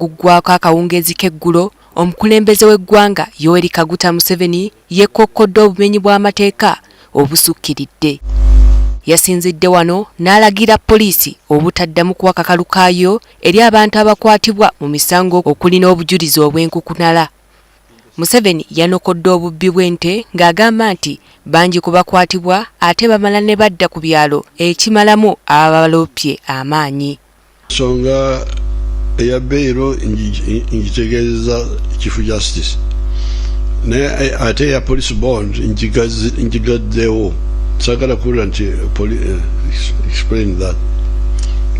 Guggwako akawungeezi k'eggulo, omukulembeze w'eggwanga Yoweri Kaguta Museveni yekkokkodde obumenyi bw'amateeka obusukkiridde. Yasinzidde wano n'alagira poliisi obutaddamu kuwa kakalu kaayo eri abantu abakwatibwa mu misango okuli n'obujulizi obw'enkukunala. Museveni yanokodde obubbi bw'ente ng'agamba nti bangi ku bakwatibwa ate bamala ne badda ku byalo ekimalamu ababaloopye amaanyi. Ensonga eya beyiro ngitegeezeza Chief Justice, naye ate eya police bond ngigaddewo. Sagala kuwulira nti explain that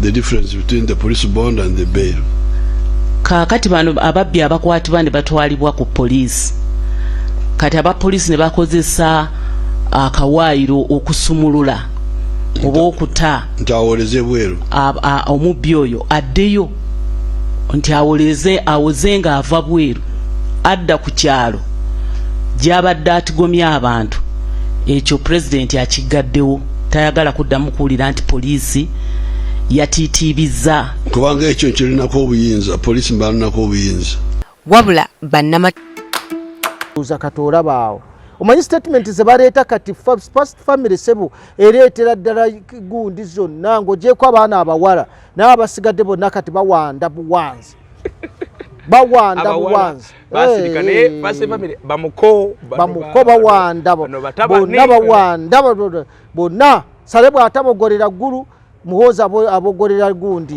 the difference between the police bond and the bail. Kaakati bano ababbi abakwatibwa ne batwalibwa ku poliisi, kati abapoliisi ne bakozesa akawaayiro okusumulula oba okuta nti awoleze bweru. Omubbi oyo addeyo nti awoleze, awoze ng'ava bweru adda ku kyalo gy'abadde atigomya abantu. Ekyo pulezidenti akiggaddewo, tayagala kuddamu kuwulira nti poliisi yatiitiibizza. Kubanga ekyo nkirinako obuyinza, poliisi mbalinako obuyinza. Wabula bannama Uza kati olaba awo, omanyi statement ze baleeta kati, first family sebo ereetera ddala gundi zonna ng'ogyeko abaana abawala, naye abasigadde bonna kati bawanda buwanzi, bawanda buwanzi. Basirika naye first family bamuko. Bamuko bawanda bonna, bawanda bonna. Sale bw'atabogolera ggulu, Muhoozi abogolera gundi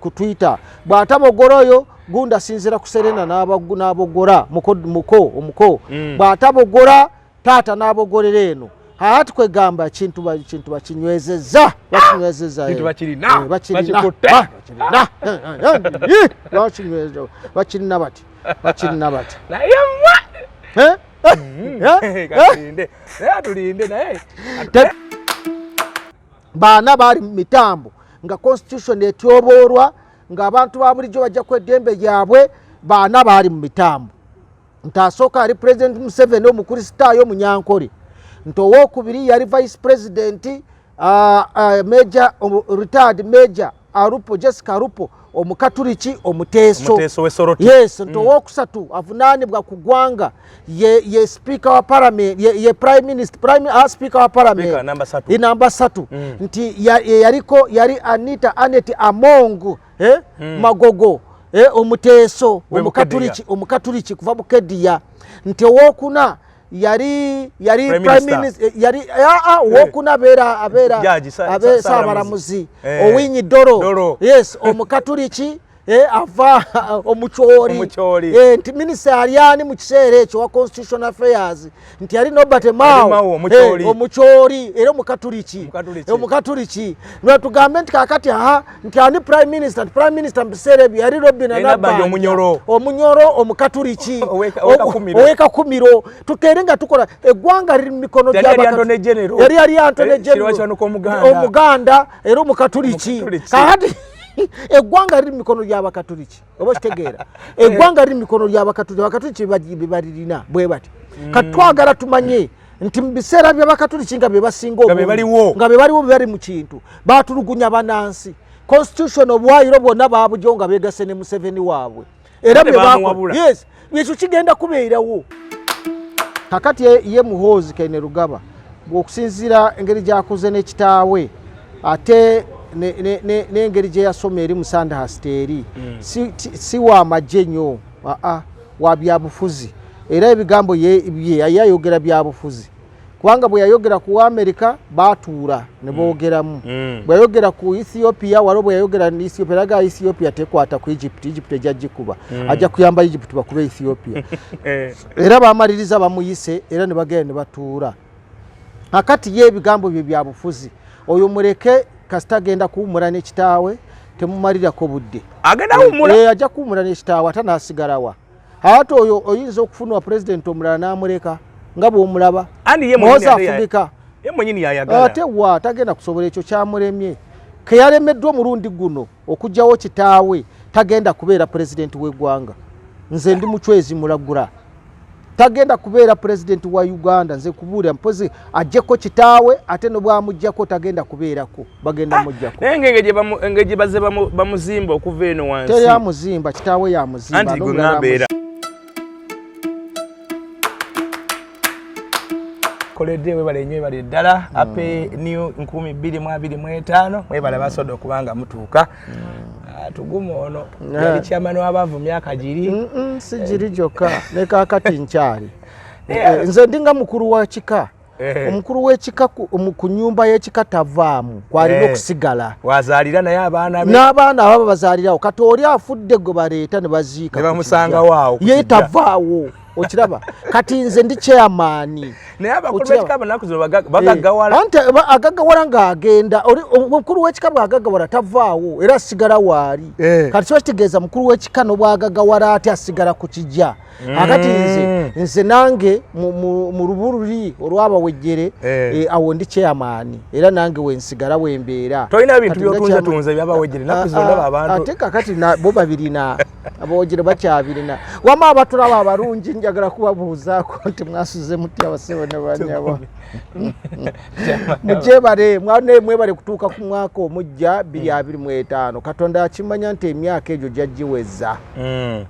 ku Twitter. Bw'atabogora oyo gundi asinzira ku Serena n'abogora muko omuko. Bw'atabogora taata n'abogolera eno. Ati kwegamba kintu kintu bakinywezezza, bakinywezezza. Kintu bakirina. Bakirina, bakinyweza, bakirina bati, bakirina bati. Naye mwa katulinde, naye atulinde naye. Baana baali mu mitambo nga constitution etyoboolwa, ng'abantu ba bulijjo bajja ku eddembe lyabwe. Baana baali mu mitambo nti asooka yali President Museveni, omukristaayo omunyankole, nti owokubiri yali Vice President Major, retired Major Alupo, Jessica Alupo, omukatuliki omuteeso. Yes, nti owokusatu avunaanibwa ku ggwanga ye Speaker wa Parliament, ye Prime Minister, prime Speaker wa Parliament namba 3, nti yaliko yali Anita Anet Among Magogo, omuteeso omukatuliki, omukatuliki kuva Bukedia, nti owokuna yali Prime Minister, yali owokuna abeera abeera saabalamuzi Owiny Dollo, yes, omukatuliki ava omuchori, nti minisita yali ani mu kiseera ekyo wa Constitutional Affairs? Nti yali Norbert Mao, omuchori era omukatuliki, omukatuliki. Lwatugambe nti kakati aha nti ani Prime Minister? Nti Prime Minister mu biseera ebyo yali Robinah Nabbanja, omunyoro omukatuliki owekakumiro. Tukeere nga tukola eggwanga liri mu mikono. Yali yali Antony General omuganda era omukatuliki. Kakati eggwanga liri mu mikono gy'abakatuliki, oba kitegeera? Eggwanga liri mu mikono gy'abakatuliki, abakatuliki bebalirina bwe bati. Kati twagala tumanye nti mu biseera by'abakatuliki nga be basinga, nga be baliwo, be bali mu kintu, batulugunya banansi. Constitution, obuwayiro bwonna babugyo nga begase ne Museveni waabwe. Era yes, ekyo kigenda kubeerawo. Kakati ye Muhoozi Kainerugaba, okusinziira engeri gyakuze nekitaawe ate n'engeri gye yasoma eri mu Sandhurst eri, si wa magye nnyo, aa wa byabufuzi. Era ebigambo bye yayogera byabufuzi, kubanga bwe yayogera ku Amerika batuula ne boogeramu. Bwe yayogera ku Ethiopia, waliwo bwe yayogera ne Ethiopia, raga Ethiopia tekwata ku Egypt, Egypt ejja gikuba, ajja kuyamba Egypt bakube Ethiopia. Era bamaliriza bamuyise era ne bagenda ne batuula. Akati ye ebigambo bye byabufuzi. Oyo muleke, kasita agenda kuwumula ne kitaawe, temumalirako budde. Agenda wummula. Ajja kuwumula ne kitaawe ate n'asigalawa. Ate oyo oyinza okufunwa pulezidenti omulala n'amuleka nga bw'omulaba. Andi ye Muhoozi mwennyini afugika. Ye mwennyini yayagala. Ate wa tagenda kusobola, ekyo kyamulemye. Ke yalemeddwa omulundi guno okuggyawo kitaawe, tagenda kubeera pulezidenti w'eggwanga. Nze ndi mucwezi mulagula. Tagenda kubeera pulezidenti wa Uganda, nze kubuulira, mpozi ajjeko kitaawe, ate nobwamuggyako tagenda kubeerako, bagenda muggyako. Naye engeri bazze bamuzimba okuva eno wansi. Teri amuzimba, kitaawe yamuzimba. Anti gwe ŋŋamba era koledde. Webale nnyo, webale ddala. Happy new 2025. Mwebale basoda okubanga mutuuka. Tuguma ono yali chairman w'abaavu myaka giri. Si giri gyokka, ne kaakati nkyali. Nze ndi nga mukulu wa kika. Omukulu w'ekika ku nnyumba y'ekika tavaamu, kwalina okusigala. Wazaalira naye abaana be. N'abaana ababa bazaalirawo. Kati oli afudde gwe baleeta ne baziika Ne ku bamusangawo kijja. Awo ku Ye kijja. tavaawo, okiraba? Kati nze ndi chairman. Naye abakulu Okiraba? b'ekika banaku zino bagaggawala. Anti agaggawala ng'agenda omukulu w'ekika bw'agaggawala tavaawo, era asigala waali. Kati kiba kitegeeza mukulu w'ekika n'obwagaggawala ate asigala ku kijja. Akati nze nange mu lubu luli olw'abawejjere, awo ndi chairman, era nange wensigala wembeera. Tolina bintu Kati nga by'otunze chairman- tunze ebyabawejjere naku zino Ah, ndaba ah, abantu. Ate kakati bo babirina, abawejjere bakyabirina. Wamma abatulaba abalungi, njagala kubabuuzaako nti mwasuze mutya abasebo ne banyabo? Mugyebale mwane, mwebale kutuuka ku mwaka omujja 2025. Katonda akimanya nti emyaka egyo gyagiweza.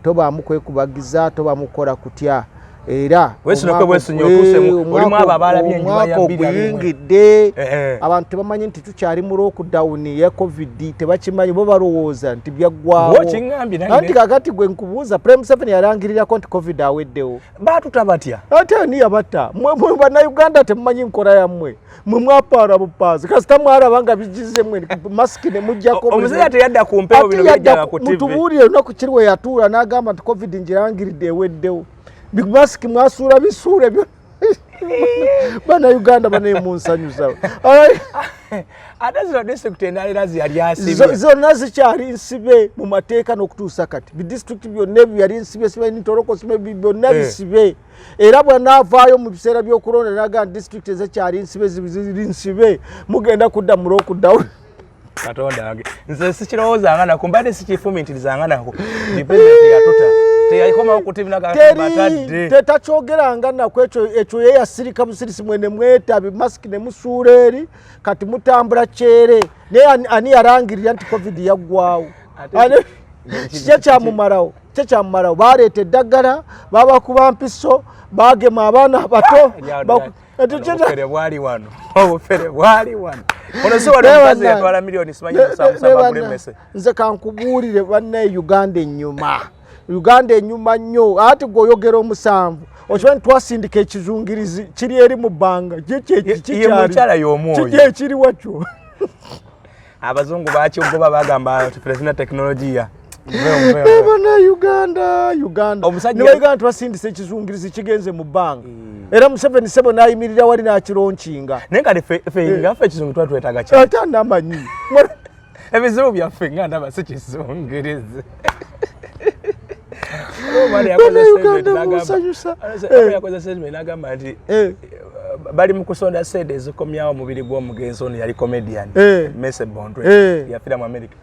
Tobaamu kwekubagiza, tobaamu kukola kutya, era Weesuna kwe bwesunye otuuse olimu abo abalabye enjuba omwaka ya 2021. oguyingidde. Eh. Abantu tebamanyi nti tukyali mu lockdown ya COVID, tebakimanyi. Bo balowooza nti byaggwawo. Bw'okiŋŋambye nange Anti kakati gwe nkubuuza, Prime Museveni yalangirirako nti COVID aweddewo? Baatuta batya? Ate ani yabatta? Mwe Bannayuganda temumanyi nkola yammwe. Mwe mwapaala bupaazi, kasita mwalaba nga bigize mwe masiki ne muggyako. Omusajja teyadda ku mpewo, Ate bino yadda byajjanga ku TV. Mutubuulire olunaku kiri we yatuula n'agamba nti COVID ngirangiridde eweddewo. Bimasiki mwasuula bisuule byo. Bannayuganda banaye munsanyusa. Ate zino disitulikiti endala era ziyali asibye? Zonna zikyali nsibe mu mateeka n'okutuusa kati. Bidisitulikiti byonna ebyo yali nsibe, sibe Ntoroko, sibe byonna bisibe. Era bw'anaavaayo mu biseera by'okulonda n'agamba nti disitulikiti ezikyali nsibe ziri nsibe, mugenda kudda mu lockdown. Katonda wange, nze sikirowoozanga nako, mbadde sikifumiitirizanga nako nti pulezidenti yatuta, teyakomawo ku TV Teri n'agamba tetakyogeranga nako ekyo. Ekyo ye yasirika busirisi. Mwene mweta bimasiki ne musuula eri, kati mutambula kyere. Naye ani yarangirira nti COVID yaggwawo? Kiki kyamumalawo? Kiki kyamumalawo? Baleeta eddagala, babakuba mpiso, bagema abaana abato. Obufere bwali wano, obufere bwali wano. Ono si wali omukazi yatwala miliyoni simanyi 77 agula emmese? Nze kankubuulire bannaye, Uganda ennyuma, Uganda enyuma nnyo. Ate gweoyogera omusanvu, okimanyi twasindika ekizungirizi kiri eri mu bbanga. Ye mukyala y'omu oyo. Kiki ekiri wakyo? Abazungu bakyogoba, bagamba nti tulina tekinologiya. Bana Uganda, Uganda. Nibaigamba twasindisa ekizungirizi, kigenze mu bbanga, era Museveni sebo nayimirira wali nakironkinga. Naye kati ffe nga ffe ekizungu tuba twetaaga ki? Ate anamanyi. Ebizibu byaffe nga ndaba si kizungirizi. Bana Uganda munsanyusa. Yakoze statement n'agamba nti bali mu kusonda sente ezikomyawo omubiri gw'omugenzi ono yali comedian Mese Bontwe, yafiira mu America.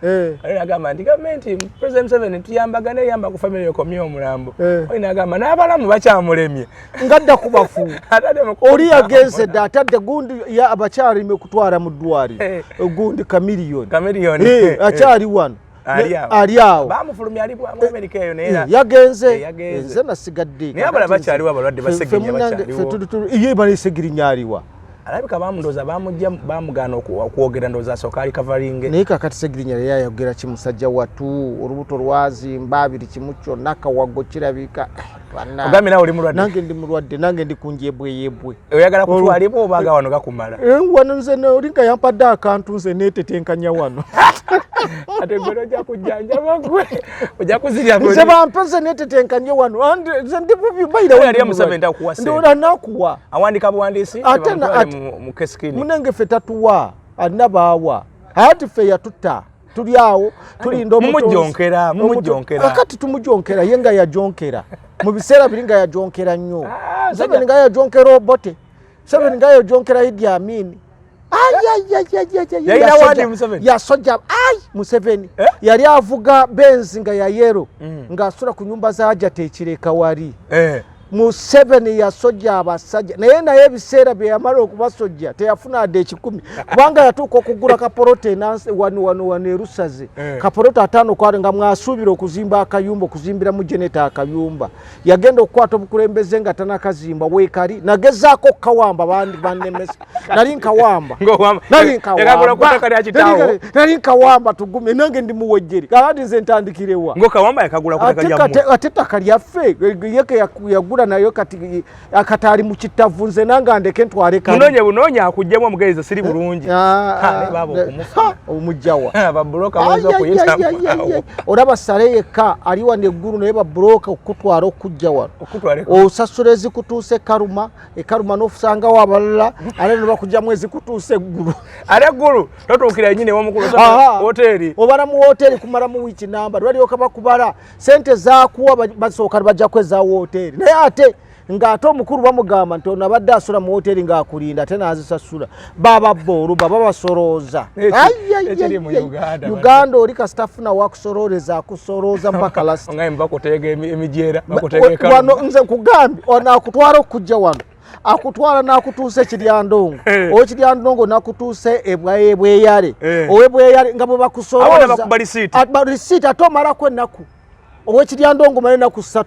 Ali n'agamba nti gavumenti, President Museveni, tuyambagane, yamba ku family ekomye omulambo. Oli n'agamba n'abalamu bakyamulemye. Ngadda ku bafu. Atadde mu Oli yagenze dda, atadde gundi abakyalime kutwala mu ddwaliro. Gundi Chameleone. Chameleone. Akyali wano. Ali awo. Ali awo. Bamufulumya, ali mu America eyo, naye yagenze. Yagenze. Nze nasigadde. Naye abalala bakyaliwo, abalwadde basegenya bakyaliwo. Ye balesegirinnya aliwa? Alabika bamundooza bamujja bamugaana okwogera, ndowooza asooka ali kavalinge. Naye kakati Segirinya yali ayogera ki? Musajja watu olubuto lwazimba biri kimu kyonna, kawago kirabika. Banna. Ogambye nawe oli mulwadde. Nange ndi mulwadde, nange ndi kunjebweyebwe. Oyagala kutwalibwa obaga wano gakumala? Wano nze oli nga yampadde akantu, nze neetetenkanya wano. Ate gwe ojja kujjanjaba, gwe ojja kuzirya. Nze bampe, nze neetetenkanye wano. Nze ndi bubi bayirawo. Yali Museveni takuwa ssente? Ndowooza nakuwa. Awandika buwandiisi. Ate tebamutwale mu kesikini. Munenge ffe tatuwa, alina baawa. Ati ffe yatutta, tuli awo tulinda Mumujonkera, mumujonkera. Akati tumujonkera, ye nga yajonkera mu biseera biri, nga yajonkera nnyo. Ah, Museveni nga yajonkera Obote, Museveni nga yajonkera Idi Amin. Yalina wadi Museveni? Yasoja ai Museveni. Eh? Yali avuga Benz nga ya yellow, ng'asula ku nyumba za Hajati ekireka wali. Museveni yasojja abasajja, naye ebiseera bye yamala okubasojja teyafuna adde 1,000, kubanga yatuuka okugula kapolota wano erusaze kapolota 5 kwali nga mwasuubira okuzimba akayumba, okuzimbira mu geneta akayumba. Yagenda okukwata obukulembeze nga tanakazimba weekali, nagezaako okukawamba bannemesa. Nali nkawamba. Nali nkawamba tugume, nange ndi muwejjeri. Kakati nze ntandikirewa. Ate ettaka lyaffe yeke yagula nayo kati akatali mu kitavu, nze nange andeke ntwale kali. Munonye bunonye akuggyemu omugenzi siri bulungi. Omujjawa. Olaba Sale yekka ali wano eggulu, naye babuloka okutwala okujja wano. Osasula ezikutuuse Karuma, ekaruma n'ofusangawo abalala, ate ne bakugyamu ezikutuuse eggulu. Ate eggulu totuukira yennyini ew'omukulu woteeri. Obala mu woteeri kumala mu wiiki namba, lwalyoka bakubala sente zaakuwa basooka bajjako eza woteeri, naye ate ng'ate omukulu bamugamba nti ono abadde asula mu woteeri ng'akulinda ate n'azisasula. Bababba oluba babasolooza. Uganda oli kasita afuna wakusololeza akusolooza mpaka last. Wano nze nkugambye ono akutwala okujja wano, akutwala n'akutuusa ekiryandongo, owekiryandongo n'akutuusa ebweyale, owebweyale nga bwe bakusolooza risiiti ate omalako ennaku, owekiryandongo omala ennaku 3,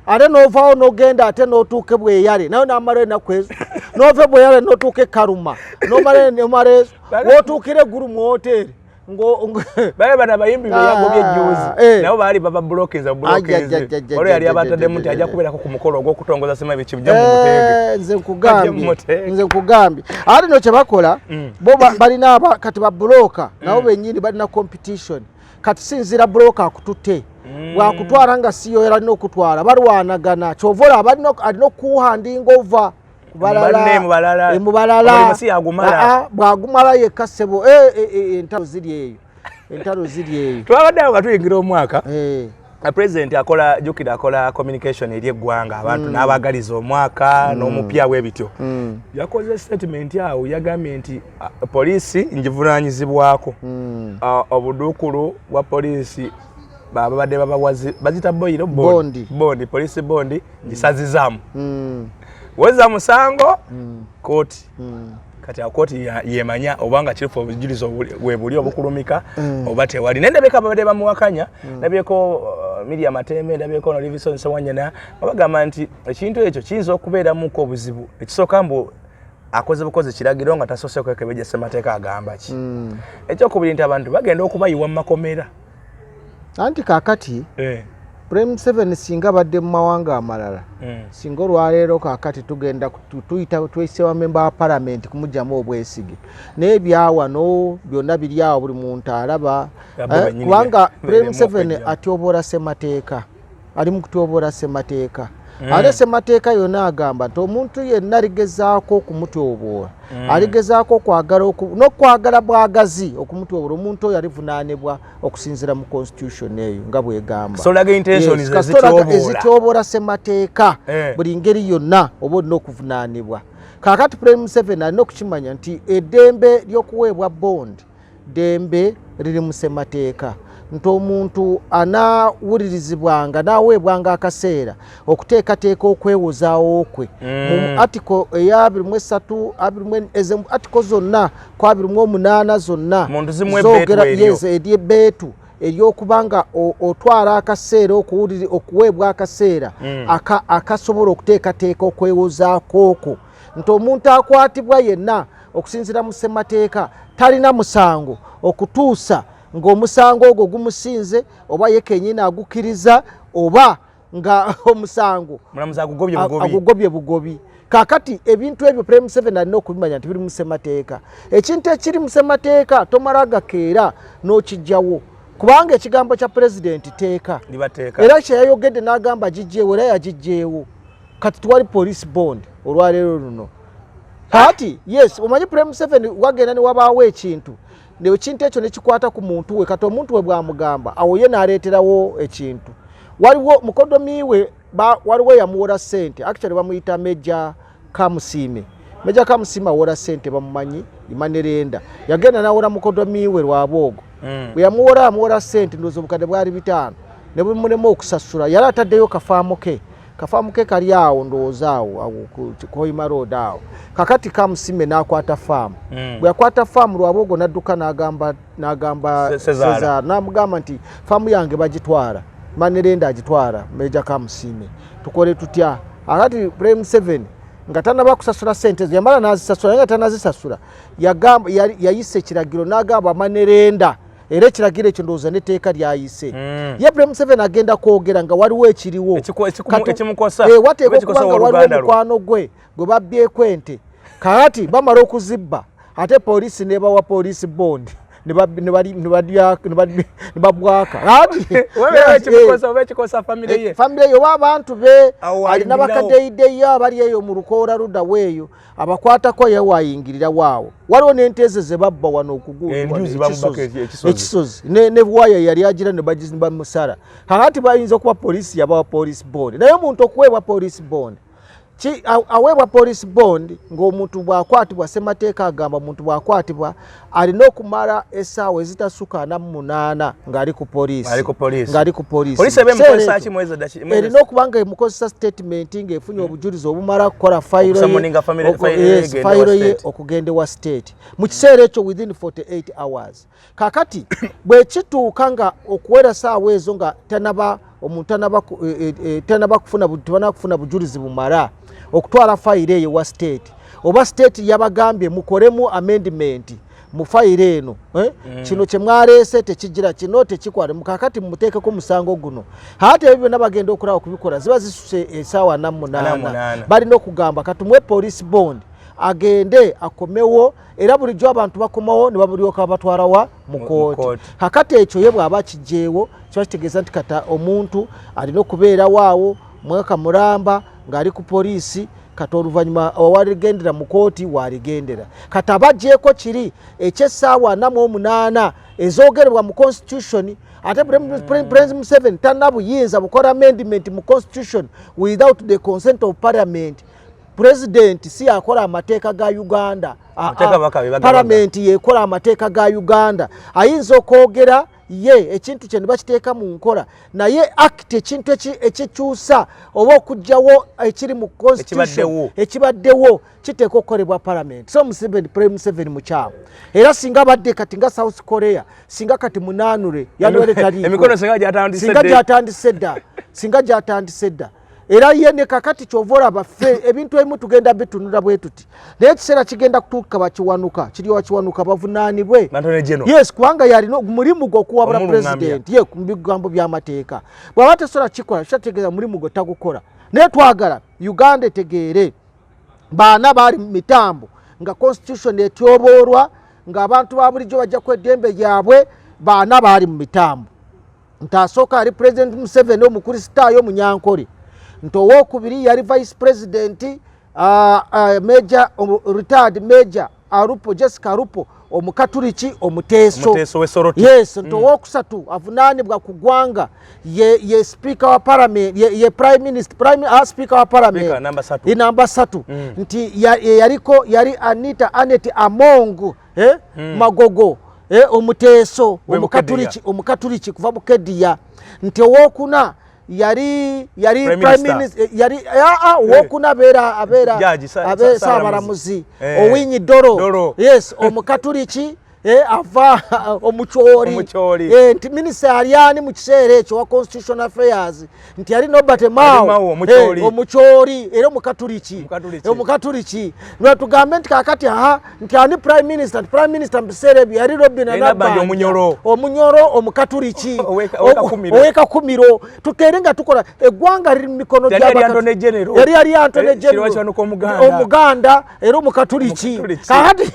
ate n'ovaawo n'ogenda ate n'otuuka ebweyale naye n'amala ennaku ezo, n'ova ebweyale n'otuuka ekaruma n'omala ezo, w'otuukira eggulu mu woteeri. Babe bano abayimbi be yagobye ejjuuzi nabo baali baba blockers, waliwo yali abataddemu nti ajja kubeerako ku mukolo ogw'okutongoza sima ebikibja mu muteege. Nze nkugambye ate no kye bakola bo balina kati babuloka nabo bennyini balina competition. Kati sinzira buloka akututte bwakutwala nga siyo era alina okutwala, balwanagana. Kyova olaba alina okuhandinga ova mubalala bwagumala yekka ssebo. Entalo ziri eyo, entalo ziri eyo. Twabadde awo nga tuyingira omwaka, president akola jjukira akola communication eri eggwanga, abantu n'abagaliza omwaka n'omupya bwe bityo. Yakoze statement awo, yagambye nti poliisi ngivunaanyizibwako, obuduukulu bwa poliisi babadde babawazi bazita boyiro bondi bondi poliisi bondi ngisazizaamu weza musango kooti. Kati akooti yemanya obanga kirifu obujulizi webuli obukulumika oba tewali. Naye ndabeka babadde bamuwakanya, ndabyeko Miriam Matembe, ndabyeko no Livingstone Ssewanyana, babagamba nti ekintu ekyo kiyinza okubeeramuko obuzibu. Ekisooka mbu akoze bukozi kiragiro nga tasoose kwekebejja ssemateeka agamba ki. Ekyokubiri nti abantu bagenda okubayiwa mu makomera. Anti kaakati Prime 7 singa badde mu mawanga amalala, singa olwaleero kaakati tugenda tuyita tweyise wa memba wa palamenti kumugyamu obwesige, naye ebyawano byonna biri awo buli muntu alaba, kubanga Prime 7 atyoboola ssemateeka, ali mu kutyoboola ssemateeka. Ate ssemateeka yonna agamba nti omuntu yenna aligezaako okumutyoboola, aligezaako okwagala n'okwagala bwagazi okumutyoboola, omuntu oyo alivunaanibwa okusinziira mu constitution eyo nga bwegamba. Ezityoboola ssemateeka buli ngeri yonna oba olina okuvunaanibwa. Kaakati Prime Museveni alina okukimanya nti eddembe ly'okuweebwa bond ddembe liri mu ssemateeka, nti omuntu anaawulirizibwanga n'aweebwanga akaseera okuteekateeka okwewozaawo kwe. Mu article eya 23 ezo article zonna ku 28 zonna zogera eryebbeetu ery'okubanga otwala akaseera okuweebwa akaseera akasobola okuteekateeka okwewozaako okwo, nti omuntu akwatibwa yenna okusinziira mu ssemateeka talina musango okutuusa ng'omusango ogwo gumusinze oba ye kennyini agukkiriza oba nga omusango agugobye bugobi. Kaakati ebintu ebyo Prime Museveni alina okubimanya nti biri mu ssemateeka. Ekintu ekiri mu ssemateeka tomala gakeera n'okijjawo, kubanga ekigambo kya pulezidenti teeka, era kyeyayogedde n'agamba gijjeewo, era yagijjeewo. Kati tuwali police bond olwaleero luno. Kati yes, omanyi Prime Museveni wagenda ne wabaawo ekintu, ekintu ekyo nekikwata ku muntu we. Kati omuntu we bwamugamba awo ye n'aleeterawo ekintu. Waliwo mukodomi we waliwo yamuwola ssente, actually bamuyita Meja Kamusiime. Meja Kamusiime awola ssente, bamumanyi Imanerenda. Yagenda n'awola mukodomi we Lwaboogo. Bwe yamuwola amuwola ssente ndowooza obukadde bwali 5 ne bumulema okusasula. Yali ataddeyo kafaamu ke Kafaamu ke kali awo ndowooza awo ku Hoima Road awo. Kakati Kamusime n'akwata faamu. Bwe yakwata faamu Rwabwogo n'adduka n'agamba Cesar, n'amugamba nti faamu yange bagitwala, Manerenda agitwala, Meja Kamusime, tukole tutya? Akati Prime 7 nga tanaba kusasula sente ezo, yamala n'azisasula, naye nga tanazisasula yagamba, yayisa ekiragiro n'agamba Manerenda, era ekiragiro ekyo ndowooza n'etteeka lyayise. Ye Prime 7 agenda kwogera nga waliwo ekiriwo wateekwa okuba nga waliwo omukwano gwe gwe babbyeko ente. Kakati bamala okuzibba ate poliisi nebawa poliisi bond ne babwaka. Famire ye oba abantu be alina bakadeideyo abali eyo mu lukoola luddawo eyo abakwatako ye wayingirira waawo. Waliwo n'ente ezo ze babba wano okuguekisozi ne waya yali agira ne bamusala. Kakati bayinza okuba poliisi yabawa police bond, naye omuntu okuweebwa police bond aweebwa police bond ng'omuntu bw'akwatibwa, ssemateeka agamba omuntu bw'akwatibwa alina okumala essaawa ezitasuka 48 ng'ali ku poliisi, ng'ali ku poliisi. Erina okuba nga emukozesa statement ng'efunye obujulizi obumala kukola fayiro ye okugenda ewa state mu kiseera ekyo within 48 hours. Kakati bwekituuka nga okuwera saawa ezo nga tanaba omuntu tanaba kufuna bujulizi bumala okutwala fayiro eyo wa state, oba state yabagambye mukolemu amendment mu fayiro eno, kino kye mwaleese tekigira, kino tekikwala, kakati mumuteekeko musango guno. Ate ebyo byonna bagenda okulaba okubikola ziba zisuse essaawa 48, balina okugamba katumwe police bond agende akomewo, era bulijjo abantu bakomawo ne babulyoka batwala wa mu kooti. Kakati ekyo ye bw'aba kiggyeewo kiba kitegeeza nti kata omuntu alina okubeerawo awo mwaka mulamba ng'ali ku poliisi, kata oluvannyuma waligendera mu kooti waligendera. Kata abaggyeeko kiri eky'essaawa 48 ezoogerebwa mu constitution. Ate President Museveni talina buyinza bukola amendment mu constitution without the consent of parliament. President si yakola amateeka ga Uganda, parliament yekola amateeka ga Uganda. Ayinza okwogera ye ekintu kye ne bakiteeka mu nkola, naye act ekintu ekikyusa oba okuggyawo ekiri mu constitution ekibaddewo kiteeka okukolebwa parliament. So Museveni, Prime Museveni mukyamu, era singa badde kati nga South Korea, singa kati munanure yandibadde taliiko, singa gyatandise dda, singa gyatandise dda. Era ye ne kakati kyova olaba ffe ebintu ebimu tugenda bitunula bwe tuti, naye ekiseera kigenda kutuuka bakiwanuka kiryowa kiwanuka bavunaanibwe. Yes, kubanga yalina omulimu gwe okuwabula pulezidenti ye mu bigambo by'amateeka. Bw'aba tasobola kikola kitategeeza mulimu gwe tagukola. Naye twagala Uganda etegeere baana baali mu mitambo nga constitution etyoboolwa, ng'abantu ba bulijjo bajja ku eddembe lyabwe. Baana baali mu mitambo nti asooka yali President Museveni omukristaayo omunyankole, nti owokubiri yali vice president major, retired Major Alupo, Jessica Alupo, omukatuliki omuteeso. Yes, nti owokusatu avunaanibwa ku ggwanga ye speaker wa parliament, ye prime minister, prime speaker wa parliament namba 3, nti yaliko yali Anita Anet Among Magogo, omuteeso omukatuliki kuva Bukedia, nti owokuna yali prime minister, yali owokuna abeera saabalamuzi Owiny Dollo, yes, omukatuliki ava omuchori, nti minisita yali ani mu kiseera ekyo wa constitutional affairs, nti yali Norbert Mao omuchori era omukatuliki. Lwatugambe nti kakati aha nti ani prime minister, nti prime minister mu biseera ebyo yali Robin Nabbanja omunyoro omukatuliki owekakumiro. Tutere nga tukola eggwanga liri mu mikono yali Antony General omuganda era omukatuliki. Kakati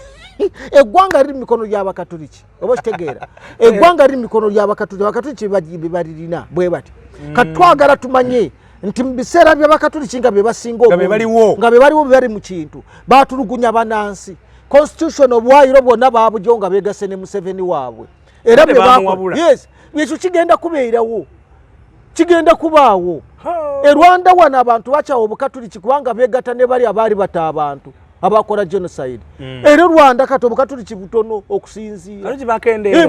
eggwanga liri mu mikono gy'abakatuliki, oba kitegeera eggwanga liri mu mikono gy'abakatuliki, abakatuliki bebalirina bwe bati. Kati twagala tumanye nti mu biseera by'abakatuliki nga be basinga nga be baliwo bwe bali mu kintu batulugunya banansi, constitution obuwaayiro bwonna baabugyo nga beegase ne Museveni waabwe, era yes, ekyo kigenda kubeerawo, kigenda kubaawo. E Rwanda wano abantu bakyawa obukatuliki kubanga beegatta ne bali abaali bata abantu abakola genocide. Era Rwanda kati obukatuliki butono okusinziira bakendeera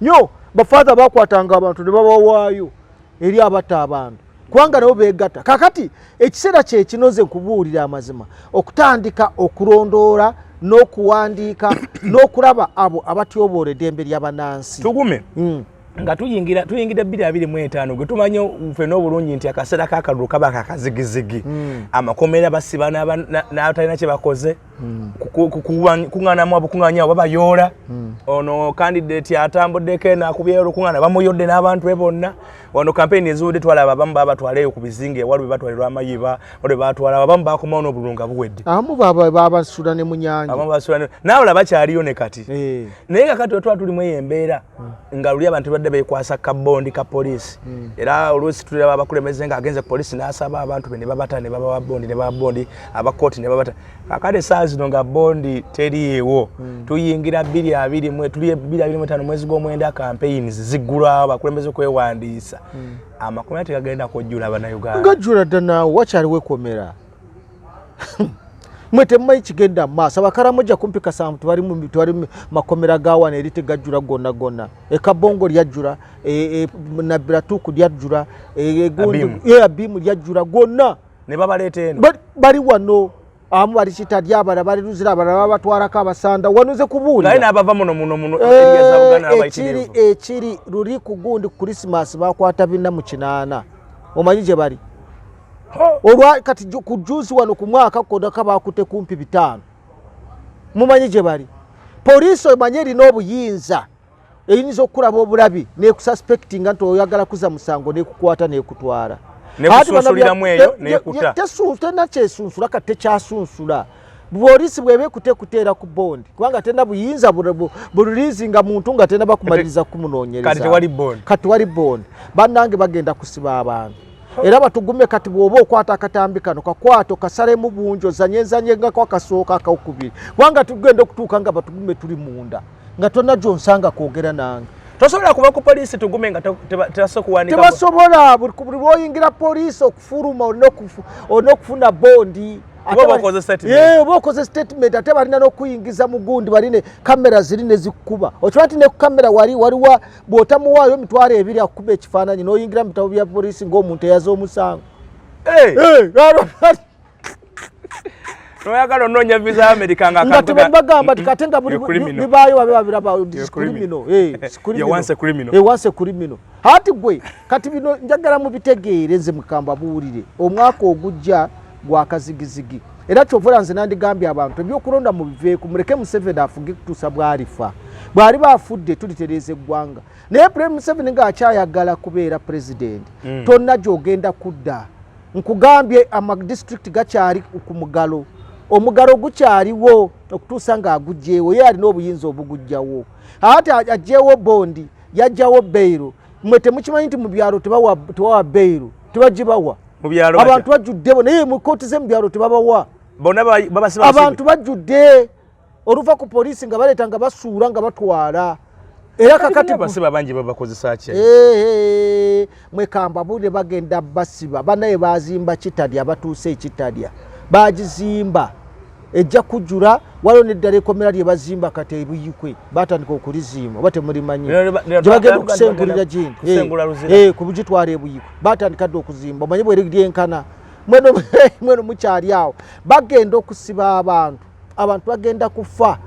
nnyo. Bafaatha bakwatanga abantu ne babawaayo eri abatta abantu, kubanga nabo beegatta. Kakati ekiseera kyekino, nze nkubuulira amazima, okutandika okulondoola n'okuwandiika n'okulaba abo abatyoboola eddembe ly'abannansi. Tugume. Nga tuyingira 2025, gwe tumanyi ffenna obulungi nti akaseera k'akalulu kaba kakazigizigi. Amakomera basiba n'abatalina kye bakoze, kuŋŋaanamu abukuŋŋaanya babayoola. Ono candidate atambuddeko eno akubyeyo olukuŋŋaana, bamuyodde n'abantu be bonna. Wano campaign eziwedde twalaba abamu babatwaleyo ku bizinga ewali bebatwalirwa amayiba, wali batwala abamu bakomawo n'obululu nga buwedde. Abamu babasula ne mu nyanja. Abamu basula n'abalala bakyaliyo ne kati. Naye kakati wetwala tulimu eyo embeera nga luli abantu badde bekwasa ka bond ka poliisi, era oluusi tulaba abakulembeze nga agenze ku poliisi n'asaba abantu be ne babata ne babawa bond, ne babawa bond, abakooti ne babata. Kakati essaawa zino nga bond teriiwo, tuyingira bbiri abiri tuli 2025, mwezi gw'omwenda, campaigns ziggulwawo, abakulembeze kwewandiisa. Amakomera tegagenda kujjula Bannayuganda? Gajjula dda naawe, wakyaliwo ekomera. Mwe temumanyi kigenda mu maaso. Abakaramoja kumpi 70 tebali mu makomera ga wano eri, tegajjula gonna gonna. Ekabongo lyajjula, Nabiratuku lyajjula, gundi- Abimu. Abimu lyajjula gonna. Ne babaleeta eno. Bali wano, abamu bali Kitalya, abalala bali Luzira, abalala babatwalako abasanda wano. Nze naye kubuulira n'abava muno muno muno area za Buganda ekiri n'abayitirivu. Ekiri luli ku gundi ku Christmas bakwata 408, omanyi gye bali? Olwa kati ku juzi wano ku mwaka kodaka bakute kumpi 500, mumanyi gye bali? Poliisi omanye erina obuyinza, eyinza okukulaba obulabi nekususpectinga nti oyagala kuza musango, nekukwata nekutwala. Nekusunsuliramu eyo, nekuta. Tena kyesunsula kati tekyasunsula. Poliisi bweba ekutekuteera ku bond, kubanga tena buyinza bureleasinga muntu nga tena bakumaliriza kumunoonyereza. Kati tewali bond. Kati wali bond. Bannange, bagenda kusiba abantu era batugume. Kati bw'oba okwata akatambi kano, kakwata okasalemu bungi, ozanyenzanye ngako akasooka, akokubiri, kubanga tugenda okutuuka nga batugume tuli munda, nga tonna gyonsanga kwogera nange. Tosobola kuba ku poliisi, Tugume, nga tebasobola kuwanika. Tebasobola. Buli lwoyingira poliisi, okufuluma olina okufuna bond. Oba okoze statement. Oba okoze statement. Ate balina n'okuyingiza mu gundi, baline kamera ziri nezikukuba. Okiba nti ne ku kamera wali waliwa, bw'otamuwaayo 20,000 akukuba ekifaananyi n'oyingira mu bitabo bya poliisi ng'omuntu eyaza omusango. Hey! Noyagala onoonya visa ya America nga nga tebagamba nti kate nga buli You're criminal. bibaayo babe babiraba. You're criminal. You're once a criminal. Once a criminal. Ati gwe kati bino njagala mubitegeere, nze mukamba buwulire, omwaka ogujja gwa kazigizigi. Era kyovula nze nandigambye abantu ebyokulonda mubiveeku, muleke Museveni afuge kutuusa bwalifa. Bw'aliba afudde tulitereeza eggwanga. Naye President Museveni ng'akyayagala kubeera pulezidenti, tonna gy'ogenda kudda. Nkugambye, amadistrict gakyali ku mugalo, omugalo gukyaliwo okutuusa ng'agugyewo. Ye alina obuyinza obugugjawo. Ate aggyewo bond, yajjawo bail. Mwe temukimanyi nti mu byalo tebawa bail, tebagibawa? Mu byalo? Abantu bajjuddewo, naye mu kooti ze mu byalo tebabawa. Bonna babasiba. Abantu bajjudde oluva ku poliisi nga baleeta, nga basuula, nga batwala. Era kakati abasiba bangi, babakozesa ki? Mwekamba bule bagenda basiba banaye. Bazimba Kitalya, batuuse ekitalya bagizimba, ejja kujjula. Waliwo neddala ekomera lye bazimba kati ebuyikwe, batandika okulizimba, oba temulimanyi? Gye bagenda okusengulira gindi. Kusengula Luzira. Kubugitwala ebuyikwe, batandika dda okuzimba. Omanye bweri lyenkana mweno mweno mukyali awo, bagenda okusiba abantu, abantu bagenda kufa.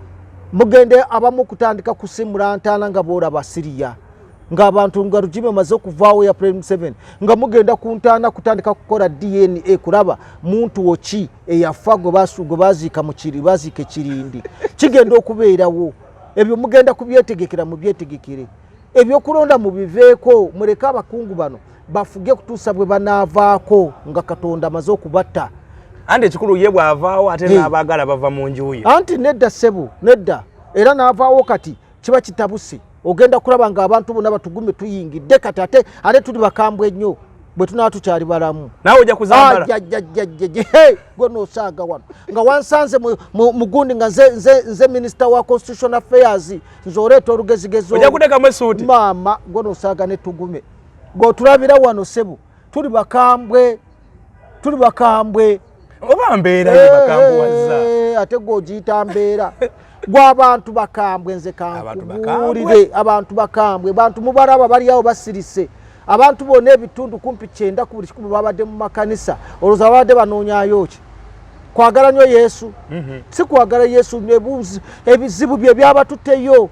Mugende abamu kutandika kusimula ntaana nga boolaba Siriya, ng'abantu nga regime emaze okuvaawo ya President Museveni, nga mugenda ku ntaana kutandika kukola DNA kulaba muntu woki eyafa gwe baziika mu kiri, baziika ekirindi. Kigenda okubeerawo ebyo, mugenda kubyetegekera, mubyetegekere. Ebyokulonda mubiveeko, muleke abakungu bano bafuge kutuusa bwe banaavaako nga Katonda amaze okubatta. Anti ekikulu ye bw'avaawo ate n'abaagala bava mu nju ye. Anti nedda ssebo, nedda. Era n'avaawo kati kiba kitabuse. Ogenda kulaba ng'abantu bonna batugume tuyingidde kati, ate tuli bakambwe nnyo bwe tunaba tukyali balamu. Naawe ojja kuzambala. Ajjajjajjajje, gwe noosaaga wano nga wansanze mugundi nga nze minisita wa constitutional affairs, nze oleeta olugezigezi. Ojja kuteekamu essuuti. Maama, gwe noosaaga ne Tugume gweotulabira wano ssebo, tuli bakambwe, tuli bakambwe. Oba mbeera ye bakambuwazza? Ate gwe ogiyita mbeera? Gw'abantu bakambwe, nze kankubuulire, abantu bakambwe, bantu mubalaba bali awo basirise. Abantu bonna ebitundu kumpi 90 ku buli 100 babadde mu makanisa, olowooza babadde banoonyaayo ki? Kwagala nnyo Yesu. Si kwagala Yesu, ebizibu bye byabatutteyo.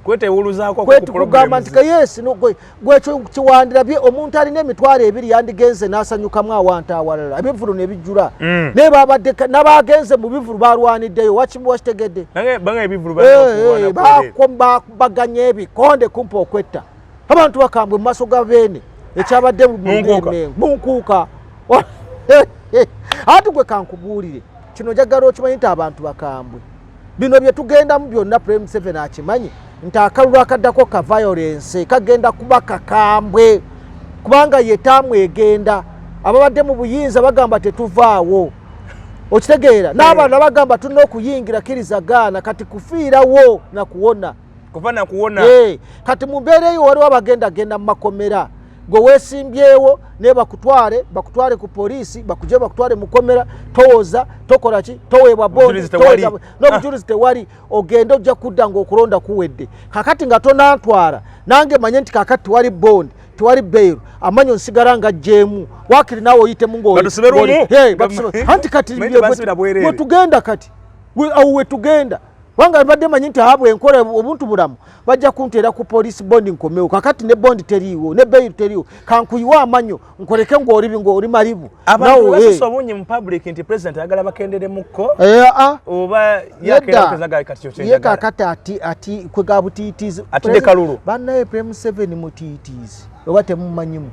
Kugamba nti Yesu gwekyo kiwandirabye omuntu alina 20,000 yandigenze n'asanyukamu awantu awalala, ebivulu ne bijjula. Naye babadde n'abagenze mu bivulu balwaniddeyo, wakitegedde? Bakubaganya ebikonde kumpi okwetta. Abantu bakambwe mu maaso ga Beene, ekyabadde mu Nkuuka. Ati gwe kankubuulire kino, njagala okimanyi nti abantu bakambwe. Bino bye tugendamu byonna President Museveni akimanyi nti akalulu akaddako ka violence kagenda kuba kakambwe, kubanga ye tamwegenda. Ababadde mu buyinza bagamba tetuvaawo, okitegeera? N'abalala bagamba tulina okuyingira, kkiriza gaana, kati kufiirawo na kuwona. Kufa na kuwona. Kati mu mbeera eyo waliwo abagendagenda mu makomera, gwe weesimbyewo naye bakutwale, bakutwale ku poliisi, bakuje bakutwale mu komera, towoza, tokola ki, toweebwa bondi, n'obujulizi tewali, ogende ojja kudda ng'okulonda kuwedde. Kakati nga tonantwala nange manye nti kakati tewali bondi, tewali bail, amanyo nsigala nga jjeemu, waakiri naawe oyitemu ng'anti kati wetugenda, kati awo wetugenda, kubanga mbadde manyi nti abwe enkola obuntu bulamu bajja kunteera ku police bond nkomewo. Kakati ne bond teriiwo, ne bail teriiwo, kankuyiwa amanyo nkoleke ng'oli ng'oli malibu. Abantu basusse obungi mu public nti president ayagala bakenderemukko oba ye kakati ati ati kwega butiitiizi atidde kalulu. Bannaye President Museveni mutiitiizi oba temumanyimu?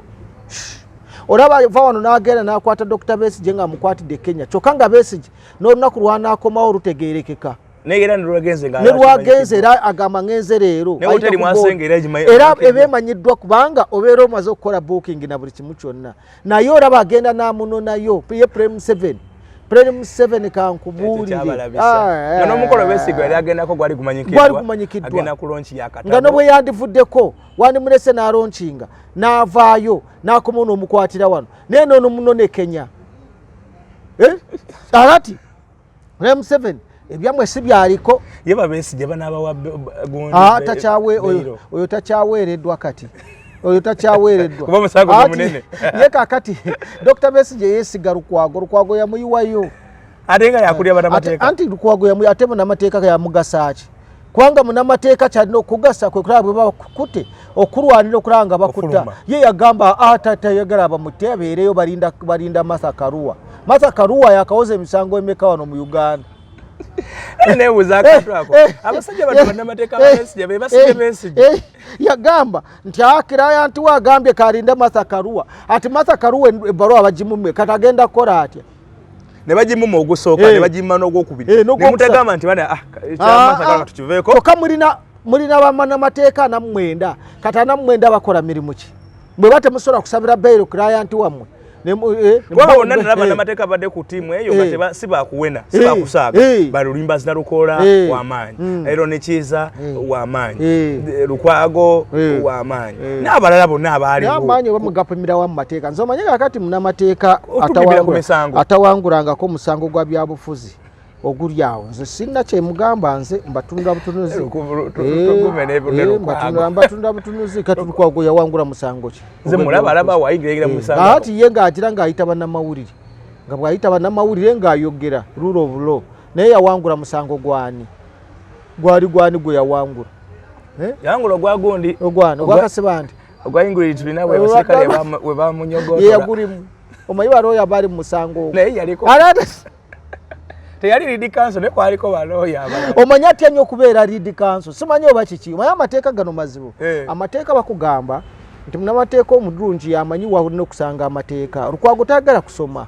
Olaba va wano n'agenda n'akwata Dr. Besigye nga amukwatidde Kenya, kyokka nga Besigye n'olunaku lw'anaakomawo lutegeerekeka. Ne lwagenze era agamba ngenze leero, era eba emanyiddwa kubanga obeera omaze okukola booking na buli kimu kyonna. Naye olaba agenda n'amunonayo ye President Museveni. President Museveni kankubuulire, n'omukolo Besigye yali agendako gwali gumanyikiddwa, nga ne bwe yandivuddeko wandimulese n'alaunchinga n'avaayo n'akomawo n'omukwatira wano, naye noono munone Kenya. Alati President Museveni ebyammwe si byaliko. Ye babesigye banaabawa gundi? Oyo takyaweereddwa kati, oyo takyaweereddwa ye kakati. Dr. Besigye yeesiga Lukwago, Lukwago yamuyiwayo. Ate nga yakulya banamateeka. Anti Lukwago ate munamateeka yamugasa ki? Kubanga munamateeka kyalina okugasa kwe kulaba bwe bakute okulwanira okulaba nga bakutta. Ye yagamba atayagala bamutte, abeereyo balinda, balinda Martha Karua. Martha Karua yakawoza emisango emeka wano mu Uganda? Nebuuza akantu ako, abasajja bano bannamateeka Besigye be basibye Besigye. Yagamba nti akiraya nti wagambye kalinde Martha Karua, ati Martha Karua ebbaluwa bagimumwe, kati agenda kukola atya? Ne bagimuma ogusooka, ne bagimma n'ogwokubiri, ne mutagamba nti bana Martha Karua tukiveeko. Kyokka mulina bannamateeka 49, kati 49 bakola mirimu ki bwe batemusobola kusabira bail client wammwe? Kubanga bonna nalaba bannamateeka badde ku ttiimu eyo nga si bakuwena, si bakusaaga. Balulimba Zinalukola w'amaanyi, Eron Kiiza w'amaanyi, Lukwago w'amaanyi, n'abalala bonna abaaliwo. Amaanyi oba mugapimirawa mu mateeka? Nze omanye kakati munnamateeka atawangulangako omusango gwa byabufuzi oguli awo, nze sinna kyemugamba, nze mbatunula butunuzi, mbatunula butunuzi. Kati Lukwago yawangula musango ki? Ati ye ng'agira ng'ayita bannamawulire, nga bw'ayita bannamawulire ng'ayogera rule of law, naye yawangula musango gwani? Gwali gwani gwe yawangula? Yawangula ogwa gundi. Ogwani? Ogwakasibandi? Ogwa Ingrid Tulina, bwe abasirikale we bamunyogotola. Yeyagulimu. Omanyi balooya bali mu musango ogwo. Naye yaliko, teyali lead counsel, naye kwaliko balooya abalala. Omanyi atya nnyo okubeera lead counsel? Simanyi oba kiki. Omanyi amateeka gano mazibu. Amateeka bakugamba nti munamateeka omulungi yamanyi walina okusanga amateeka. Lukwago tayagala kusoma,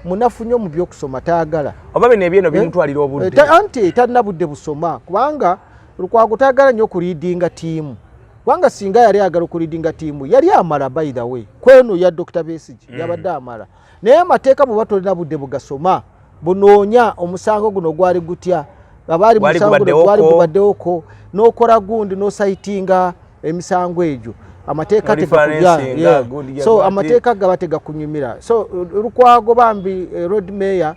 munafu nnyo mu byokusoma, tayagala. Oba bino ebyeno bimutwalira obudde. Anti talina budde busoma, kubanga Lukwago tayagala nnyo okuleadinga tiimu, kubanga singa yali ayagala okuleadinga tiimu yali amala. By the way, kweno ya Dr. Besigye yabadde amala, naye amateeka bweba tolina budde bugasoma, bunoonya omusango guno gwali gutya, abaali musango guno gwali gubaddewoko, n'okola gundi n'ocitinga emisango egyo, amateeka tegakulya, so amateeka gaba tegakunyumira. So Lukwago bambi, Lord Mayor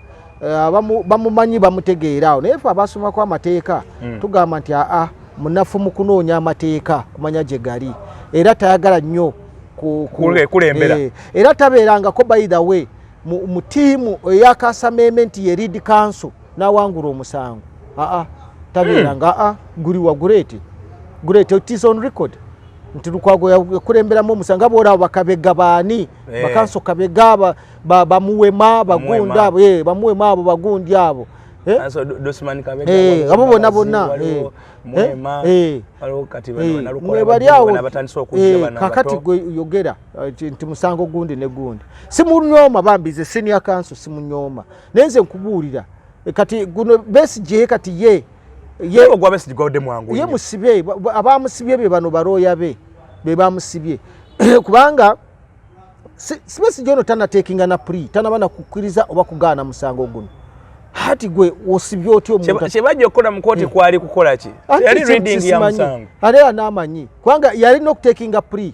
Bamumanyi, bamutegeera awo, naye fe abasomako amateeka tugamba nti aa, munafu mu kunoonya amateeka kumanya gye gali, era tayagala nnyo Kulembera. Era tabeerangako, by the way, mu tiimu eyakasameeme nti ye lead counsel n'awangula omusango. Aa, tabeeranga. Aa, guliwa great great, it is on record nti Lukwago yakulemberamu omusango, nga bwolaba bakabega baani, bakanso Kabega, bamuwema, bagunda abo, bamuwema abo, bagundi abo. So, Dosman Kabega, abo bonna bonna, waliwo Muwema, waliwo kati bano Nalukola, mwe bali awo. bano abatandise okujja, bano kakati abato. Gwe yogera nti musango gundi ne gundi, simunyooma bambi, ze senior counsel simunyooma, naye nze nkubuulira. Kati guno Besigye, kati ye ye ogwa Besigye gwadde mwangu ye nnyo. Musibe abamusibye be bano balooya be be bamusibye, kubanga si Besigye ono tanatekinga na plea, tanaba nakukkiriza oba kugaana musango guno. Hati gwe osibye otya omuntu? Kye bajja okukola mu kooti kwali kukola ki? Anti Yali reading ya simanyi. musango. Ate anaamanyi, kubanga yalina okutekinga plea.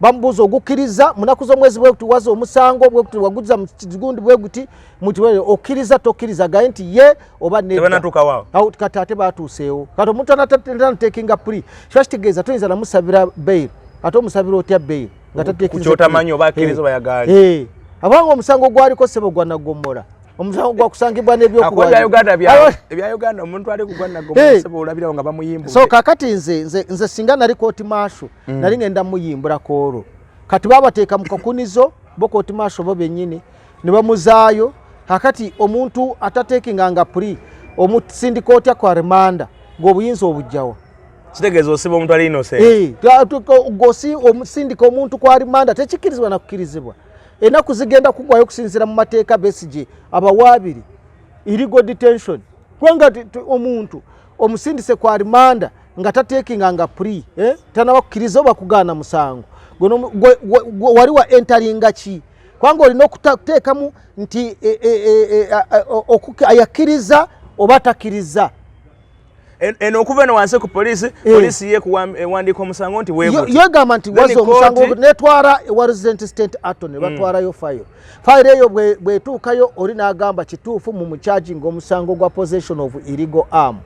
Bamubuuza, ogukkiriza munaku z'omwezi bweguti waza omusango bweguti, waguza mu kigundi bweguti muti, okkiriza tokkiriza? Gaye nti ye oba nedda. Tebanatuukawo. Awo kati ate batuuseewo. Kati omuntu anatekinga plea, kiba kitegeeza toyinza namusabira bail. Ate omusabira otya bail nga tatekinze Kyotamanyi oba akkiriza plea? Oba yagaanye. Abanga omusango gwaliko, sebo, gwa naggomola, omusango gwakusangibwa Akuba ebya Uganda n'ebyokulwanyisa. ebya Uganda, omuntu ali kugwa naggomola olabirawo nga bamuyimbudde. So kakati nze singa nali court martial, nali ngenda muyimbulako olwo. Kati babateeka mu kakunizo bo court martial bo bennyini ne bamuzaayo. Kakati omuntu atateekinganga plea omusindika otya kwa remanda ng'obuyinza obujjawa? Kitegeeza osiba omuntu ali innocent. Omusindika omuntu kwa rimanda tekikkirizibwa nakukkirizibwa. Ennaku zigenda kugwayo okusinziira mu mateeka. Besigye abawaabiri illegal detention, kubanga omuntu omusindise kwa rimanda nga tateekinganga plea, eh? Tanaba kukkiriza oba kugaana musango. Gwe wali wa entaringa ki? Kubanga olina okuteekamu nti ayakkiriza oba takkiriza. Eno okuva eno wansi ku poliisi, poliisi ye ewandiika omusango nti weeguti. Yegamba nti Then waza omusango, netwara ewa resident state attorney, batwarayo file. File eyo bwetuukayo, oli n'agamba kituufu, mu mucharging omusango gwa possession of illegal arm.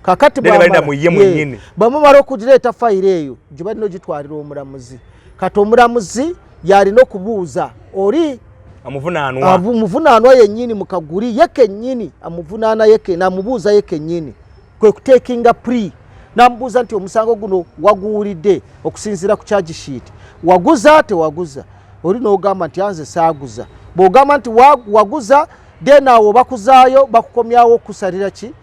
Kakati Then balinda mu ye mwennyini. Bwemumala okugireeta fayiro eyo gye balina ogitwalira omulamuzi. Kati omulamuzi yalina okubuuza oli amuvunaanwa, Amuvunaanwa yennyini mu kaguli, ye kennyini amuvunaana, ye namubuuza ye kennyini, kwe kutekinga plea, namubuuza nti omusango guno waguwulidde okusinziira ku charge sheet, waguza tewaguza? Oli n'ogamba nti anze saaguza. Bw'ogamba nti waguza, then awo bakuzaayo, bakukomyawo okusalira ki?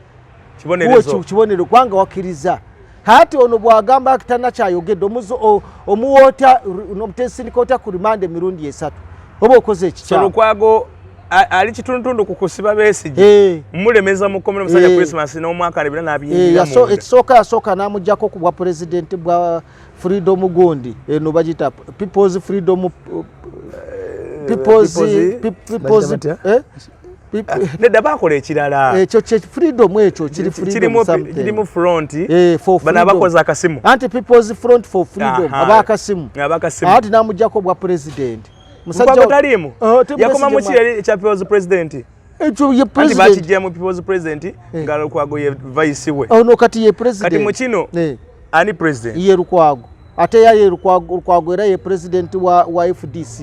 Kibonerezo. Kibonerezo, kubanga wakkiriza. Kati ono bw'agamba tanakyayogedde, omuwoota nomutesindika otya ku rimanda emirundi 3 oba okoze So ekikyamu? Lukwago ali kitundutundu ku kusiba Besigye, mulemeza mu kkomera omusajja, Christmas n'omwaka nebira n'abiyingira munda. Ekisooka, yasooka n'amugjako ku bwa pulezidenti bwa Freedom gundi eno bagita People's Freedom, People's People's Bagita batya? Eh? Nedda, bakola ekirala. Ekyo kye freedom, ekyo kiri freedom something. Kirimu front. For Bano freedom. abakoze akasimu. Anti People's Front for Freedom, abakasimu. Abakasimu. Anti n'amugjako bwa president. Lukwago taliimu. Oh, te Yakoma mu Besigye kiri ekya People's President. Ekyo ye Anti president. bakijja mu People's President nga Lukwago ye vice we. Ono kati ye president. Kati mu kino ani president? Ye Lukwago. Ate ya ye Lukwago, Lukwago era ye president wa FDC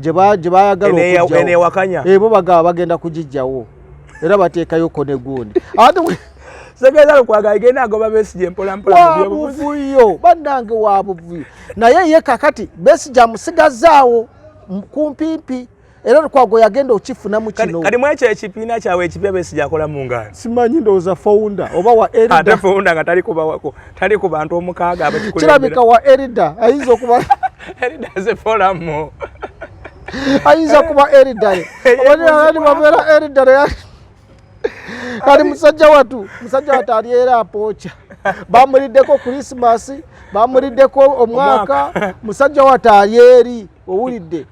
gye bayagala okuggyawo. Ene ewakanya. Bo bagaba bagenda kugijjawo era bateekayo kone gundi. Ate Segeeza Lukwago agenda agoba Besigye mpola mpola mu byobufuzi. Wabuvuyo bannange, wabuvuyo. Naye ye kakati Besigye amusigazaawo kumpimpi, era Lukwago yagenda okifunamu kino. Kati mwekyo ekibiina kyabwe ekipya, Besigye akola mu ngaano. Simanyi, ndowooza founder oba wa elder. Ate founder nga tali kubawako, tali ku bantu 6 abakikulembera. Kirabika wa elder, ayinza okuba Elder ze forum. Ayinza kuba elder. Oba babeera elder. Kali musajja watu ali era apooca. Bamuliddeko Christmas, bamuliddeko omwaka, musajja watu ali eri, owulidde?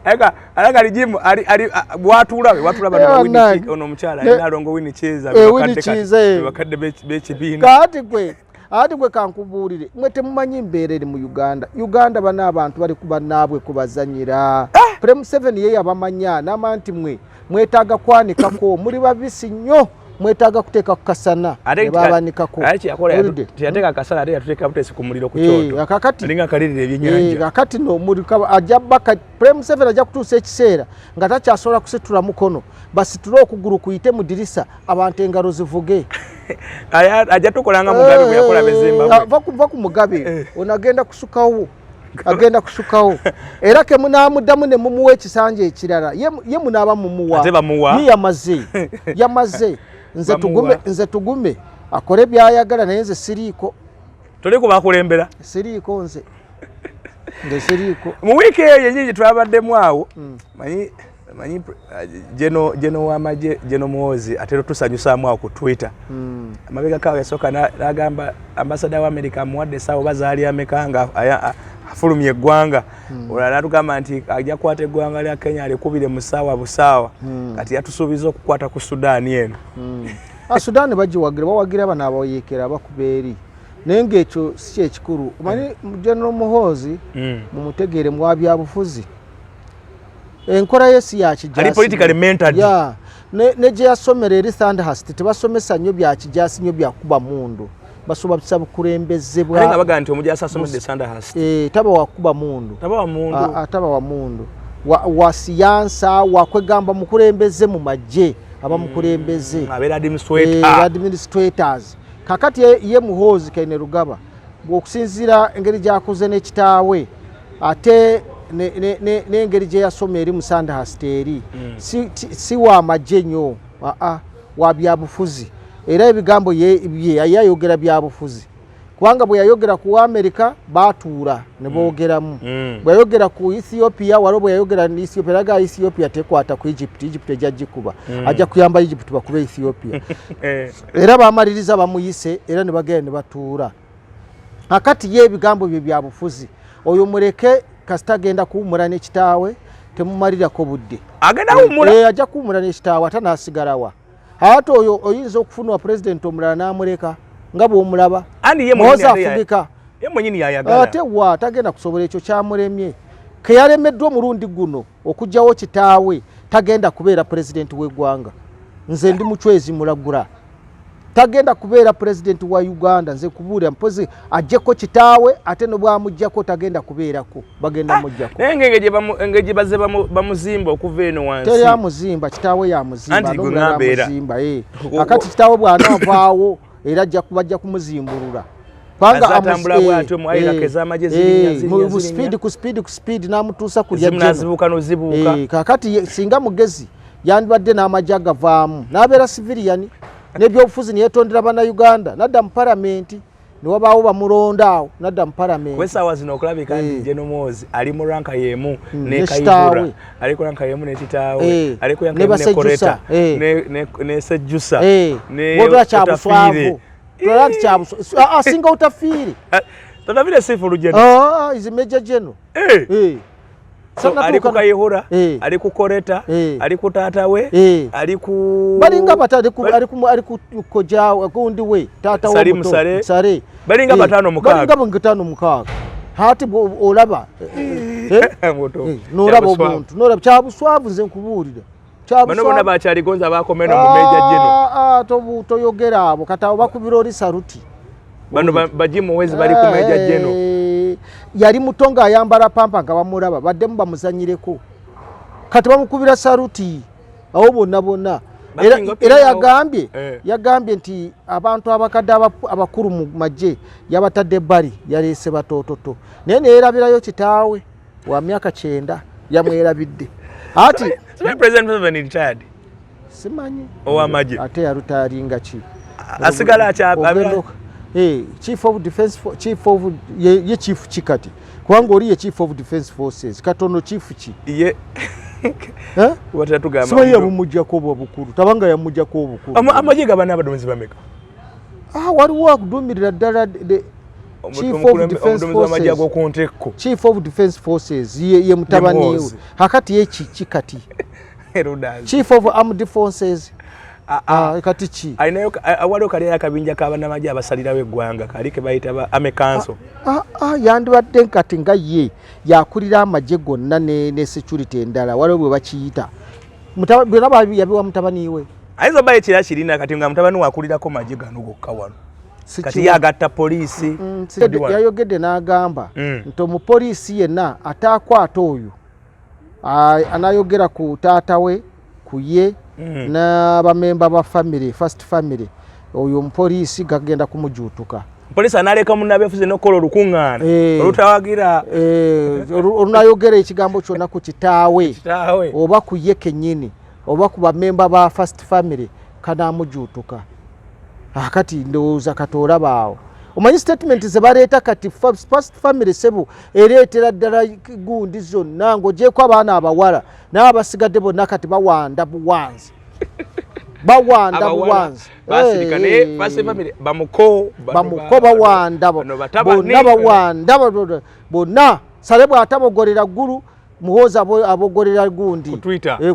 Eka jimu ali ali bwatula we bwatula bano Bannange. Winnie, ono omukyala alina alongo Winnie Kiiza, Winnie Kiiza, bakadde b'ekibiina. Kaati gwe, ati gwe kankubuulire, mwe temumanyi mbeera eri mu Uganda. Uganda bano abantu bali ku bannaabwe kubazanyira. Prem Museveni ye yabamanya n'amanya nti mwe mwetaaga kwanikako, muli babisi nnyo, mwetaaga kuteeka ku kasana ne babanikako. Teyateeka kasana, ate yatuteeka buteesi ku muliro ku kyoto. Kakati alinga akalirira ebyennyanja. Kakati no ajja baka Prem Museveni ajja kutuusa ekiseera nga takyasobola kusitula mukono, basitule okugulu kuyite mu dirisa abantu engalo zivuge. Ajja tukola nga Mugabe bwe yakola Bezimbabwe. Va ku Mugabe ono agenda kusukawo, agenda kusukawo era ke munaamuddamu ne mumuwa ekisanja ekirala ye munaaba mumuwa. Ye yamaze, yamaze. Nze tugume akole byayagala naye nze siriiko. Toli kubakulembera? Siriiko nze. Nze siriiko. Mu wiiki eyo yennyini twabaddemu awo, manyi Geno w'amagye Geno Muhoozi atera otusanyusaamu awo ku Twitter. Amabega kaawe yasooka n'agamba ambasada wa America amuwadde essaawa oba zaali ameka nga afulumye eggwanga. Olala n'atugamba nti ajja kukwata eggwanga lya Kenya alikubire mu ssaawa busaawa. Kati yatusuubiza okukwata ku Sudan eno. Sudan bagiwagira, bawagira bano abayeekera abakuba eri. Naye ng'ekyo si kyekikulu. Omanyi General Muhoozi mumutegeere mwa byabufuzi. Enkola ye si ya kijasi. Ali politically mentored. Yeah. Ne gye yasomera eri Sandhurst tebasomesa nnyo bya kijasi nnyo bya kuba mundu. Basomesa bukulembeze bwa. Naye nga bagamba nti omujasi asomedde Sandhurst. Taba wa kuba mundu. Taba wa mundu. Taba wa mundu. Wa siyansa, wa kwegamba mukulembeze mu magye, aba mukulembeze. Abeera administrator. Administrators. Kakati ye Muhoozi Kainerugaba okusinziira engeri gy'akoze ne kitaawe ate n'engeri gye yasoma eri mu Sandhurst eri si wa magye nnyo, wa byabufuzi. Era ebigambo ye yayogera byabufuzi, kubanga bwe yayogera ku Amerika baatuula ne boogeramu. Bwe yayogera ku Ethiopia, waliwo bwe yayogera ne Ethiopia, yagamba Ethiopia tekwata ku Egypt, Egypt ejja gikuba, ajja kuyamba Egypt bakube Ethiopia. Era bamaliriza bamuyise era ne bagenda ne batuula. Akati ye ebigambo bye bya bufuzi, oyo muleke kasita agenda kuwummula ne kitaawe, temumalirako budde. Agenda kuwummula? Ajja kuwummula ne kitaawe ate n'asigalawa. Ate oyo oyinza okufunwa pulezidenti omulala n'amuleka nga bw'omulaba. Muhoozi afugika. Ye mwennyini yayagala. Ate wa tagenda kusobola, ekyo kyamulemye. Ke yalemeddwa omulundi guno okuggyawo kitaawe, tagenda kubeera pulezidenti w'eggwanga. Nze ndi muchwezi mulagula. Tagenda kubeera pulezidenti wa Uganda, nze kubuulira mpozi aggyeko kitaawe ate ne bw'amuggyako tagenda kubeerako, bagenda muggyako. Naye engeri gye bazze bamuzimba okuva eno wansi. Teri amuzimba, kitaawe y'amuzimba, Anti gwe ŋŋamba era. amuzimba, Akati kitaawe bw'anaavaawo era bajja kumuzimbulula. Kubanga Azze atambula bw'atyo mu Iraq ez'amagye zirinnya, zirinnya, mu zirinnya. speed ku speed ku speed n'amutuusa ku lya Ezimu General. n'azibuuka n'ozibuuka. Kaakati singa mugezi yandibadde n'amagye agavaamu n'abeera civilian n'ebyobufuzi ne yeetondera bannayuganda n'adda mu palamenti ne wabaawo bamulonda awo n'adda mu palamenti. Kuba essaawa zino okulabika nti General Muhoozi ali mu ranka y'emu ne Ne Kayihura, kitaawe. ali ku ranka y'emu ne kitaawe, ali ku ranka Ne y'emu ne Basejjusa. Koreta, ne Sejjusa, ne Bw'otula kya Otafiire. buswavu. Tolaba nti kya buswavu. Asinga Otafiire. Otafiire si full general. Is major general. So, Sanga ali ku tuuka- Kayihura, ali ku Koreta, ali ku taata we, ali ku balinga bata, ali ku kojja gundi we, taata we Salim muto. Saleh. Saleh. Balinga bataano mukaaga. Balinga bataano mukaaga. Ate olaba. Muto. N'olaba Kyabuswavu. omuntu, n'olaba kyabuswavu nze nkubuulira. Bano bonna Kyabuswavu. bakyaligonza bakomeno mu Major General. Toyogera abo, kati abo bakubira oli saluti. Bano bajimuwezi bali ku Major General. Yali muto ng'ayambala pampa nga bamulaba, baddemu bamuzannyireko. Kati bamukubira saluti awo bonna bonna. Bakinga Era pinga yagambye nti abantu abakadde abakulu mu magye yabatadde ebbali, yaleese batoototo. Naye ne yeerabirayo kitaawe wa myaka 9 yamwerabidde. Ati Simanyi President Museveni retired. Simanyi. Ow'amagye. Ate yarutaringa ki? Asigala akya- Ogenda Chief of Defense Chief of, ye Chief ki kati? Kubanga oli ye Chief of Defense Forces. Katono Chief ki? Ye. Watera tugamba Simanyi omuntu. yamumuggyako obwo obukulu. Tabanga yamuggyako obukulu. Amagye gaba n'abaduumizi bameka? Waliwo akuduumirira ddala the Chief of Defense Omuduumizi w'amagye Forces. ag'oku ntikko. Chief of Defense Forces, ye mutabani we. Muhoozi. Hakati ye kiki kati? Erudazi. Chief of Armed Forces. Kati ki Alinayo waliwo kali akabinja k'abannamagye abasalirawo eggwanga kali ke bayita ba army council. Yandibadde kati nga ye yakulira amagye gonna ne security endala, waliwo bwe bakiyita. Byonna yabiwa mutabani we. Ayinza obba ekira kirina kati nga mutabani we akulirako magye gano gokka wano. Kati ye agatta poliisi. Yayogedde n'agamba nti omupoliisi yenna ataakwata oyo anayogera ku taata we, ku ye n'abamemba ba family, first family, oyo omupoliisi gagenda kumujuutuka. Poliisi analeka munnabyabufuzi n'okukola olukuŋŋaana olutawagira olunayogera ekigambo kyonna ku kitaawe oba ku ye kennyini oba ku bamemba ba first family, kanaamujuutuka. Kati ndowooza kati olabaawo omanyi statement ze baleeta kati first family sebo ereetera ddala gundi zonna ng'ogyeko abaana abawala, naye abasigadde bonna kati bawanda buwanzi, bawanda buwanzi. Bamuko bawanda bonna, bawanda bonna. Sale bw'atabogolera ggulu, Muhoozi abogolera gundi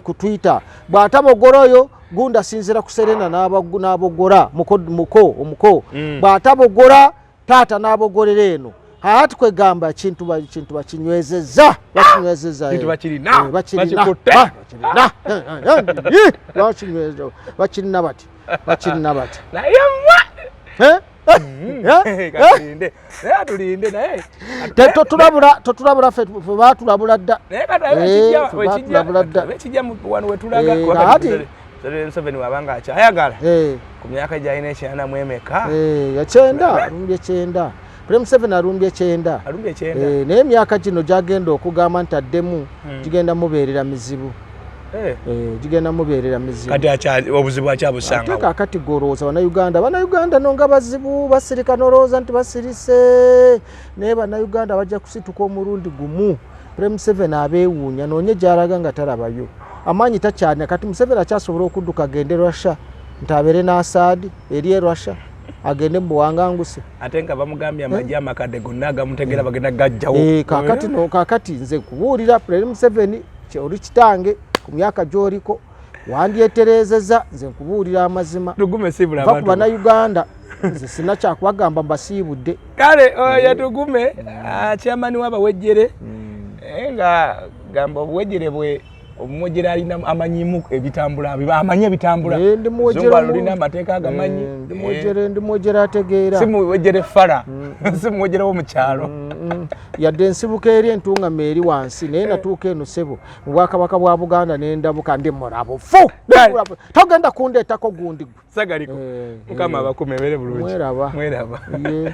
ku Twitter. Bw'atabogora oyo gundi asinzira ku Serena n'abogora muko omuko. Bw'atabogora taata n'abogolera eno. Ati kwegamba kintu bakinywezezza, bakinywezezza, bakirina, bakirina bati, bakirina bati. Naye mwa tulinde naye totulabula, ffe batulabula dda. Ekijja wano wetulaga Museveni wabanga akyayagala ku myaka gyalina 94. Ekyenda alumbye ekyenda, President Museveni alumbye ekyenda, naye emyaka gino gyagenda okugamba nti addemu gigenda mubeerera mizibu. Gigenda mubeerera mizibu. Kati obuzibu akyabusanga. Ate kaakati golowooza Bannayuganda, Bannayuganda no nga bazibu, basirika nolowooza nti basirise, naye Bannayuganda bajja kusituka omulundi gumu. President Museveni abeewuunya noonye gy'alaga nga talabayo amaanyi takyalina. Kati Museveni akyasobola okudduka agende Russia nti abeere n'Asaadi eri e Russia, agende mu buwanganguse. Ate nga bamugambye amagye amakadde gonna agamutegeera bagenda gajjawo. Kaakati no, kaakati nze nkubuulira President Museveni oli kitange ku myaka gy'oliko wandyetereezeza, nze nkubuulira amazima. Tugume siibula abantu. Ku Bannayuganda nze sina kyakubagamba, mbasiibudde. Kale oyo tugume chairman w'abawejjere nga gamba obuwejjere bwe omuwejjere alina amanyimu ebitambula, amanyi ebitambula. Ndi alina amateeka agamanyi. Ndi muwejjere ategeera. Si muwejjere fala, si muwejjere wo mu kyalo. Yadde ensibuka eri entungama eri wansi, naye natuuka eno ssebo mu Bwakabaka bwa Buganda nendabuka ndi mulabufu. Togenda kundeetako gundi gwe. Sagaliko. Mukama abakume ebere bulungi. Mweraba. Mweraba.